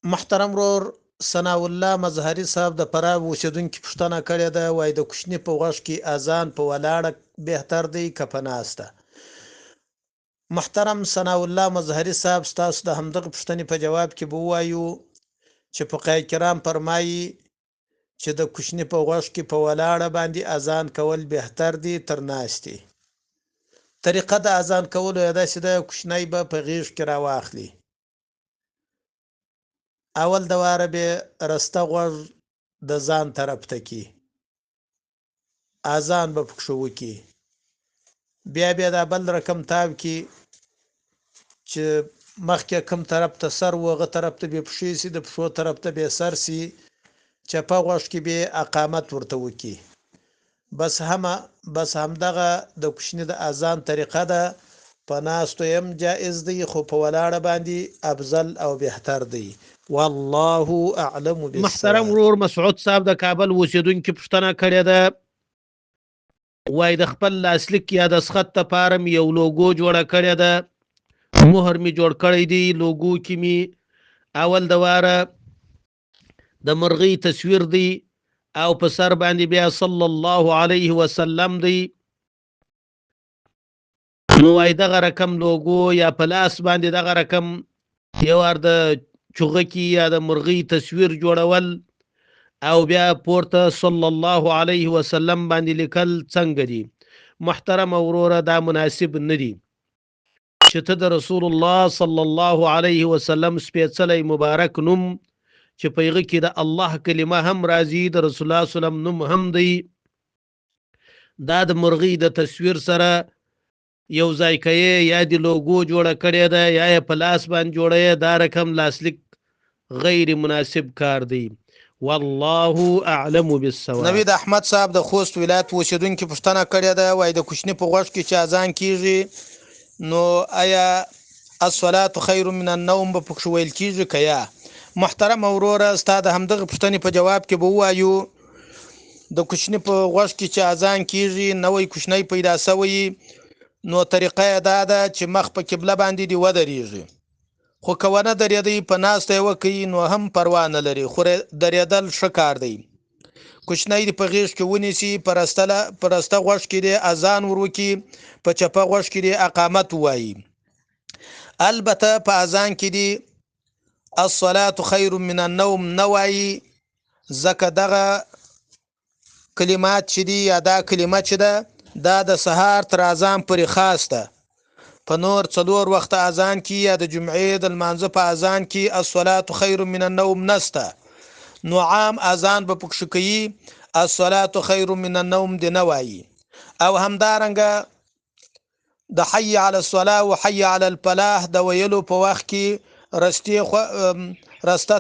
محترم ورور ثناءالله مظهري صاحب د فراه اوسېدونکي پوښتنه کړې ده، وایي د کوچني په غوږ کې اذان په ولاړه بهتر دی که په ناسته؟ محترم ثناءالله مظهري صاحب، ستاسو د همدغه پوښتنې په جواب کې به ووایو چې فقهای کرام فرمایي چې د کوچني په غوږ کې په ولاړه باندې اذان کول بهتر دی تر ناستې. طریقه د اذان کولو یې داسې ده، کوچنی به په غېږ کې راواخلي، اول د واره به رسته غوږ د ځان طرف ته کی، اذان به پکښې وکي، بیا بیا دا بل رقم تاو کی چې مخکې کوم طرف ته سر و هغه طرف ته به پښې سي، د پښو طرف ته به سر سي، چپه غوږ کې به اقامت ورته وکي. بس هم بس همدغه د کوچني د اذان طریقه ده. په ناستو هم جائز دی، خو په ولاړه باندې افضل او بهتر دی. والله اعلم بالصواب. محترم ورور مسعود صاحب د کابل اوسېدونکي پوښتنه کړې ده، وایي د خپل لاسلیک یا دستخط لپاره مې یو لوګو جوړه کړې ده، مهر مې جوړ کړی دی، لوګو کې مې اول د واره د مرغۍ تصویر دی او په سر باندې بیا صلی الله علیه وسلم دی. نو وایي دغه رقم لوګو یا په لاس باندې دغه رقم یو وار د چوغکي یا د مرغۍ تصویر جوړول او بیا پورته صلی الله علیه وسلم باندې لیکل څنګه دي؟ محترم وروره، دا مناسب نه دي چې ته د رسول الله صلی الله علیه وسلم سپېڅلی مبارک نوم چې په هغه کې د الله کلمه هم راځي، د رسول الله صلی الله علیه وسلم نوم هم دی، دا د مرغۍ د تصویر سره یو ځای کوي، یا د لوګو جوړه کړې ده یا یې په لاس باندې جوړوي، دا رقم لاسلیک غیر مناسب کار دی. والله اعلم بالصواب. نوید احمد صاحب د خوست ولایت اوسېدونکي پوښتنه کړې ده، وایي د کوچني په غوږ کې چې اذان کیږي نو آیا الصلاة خیر من النوم به پکښې ویل کیږي که یا؟ محترم وروره، ستا د همدغه پوښتنې په جواب کې به ووایو د کوچني په غوږ کې چې اذان کیږي، نوی کوچنی پیدا شوی، نو طریقه یې دا ده چې مخ په قبله باندې دې ودرېږي، خو که ونه درېدی په ناسته یې وکړي نو هم پروا نه لري، خو درېدل ښه کار دی. کوچنی دې په غېږ کې ونیسي، په رسته غوږ کې دې اذان ور وکړي، په چپه غوږ کې دې اقامت ووایي. البته په اذان کې دې الصلاة خیر من النوم نه وایي، ځکه دغه کلمات چې دي یا دا کلمه چې ده دا د سهار تر اذان پورې خاص ده. په نور څلور وخته اذان کې یا د جمعې د لمانځه په اذان کې الصلاة خیر من النوم نسته، نو عام اذان به پکښې کوي، الصلاة خیر من النوم دې نه وایي. او همدارنګه د حي علی الصلاة او حي علی الفلاح د ویلو په وخت کې رسته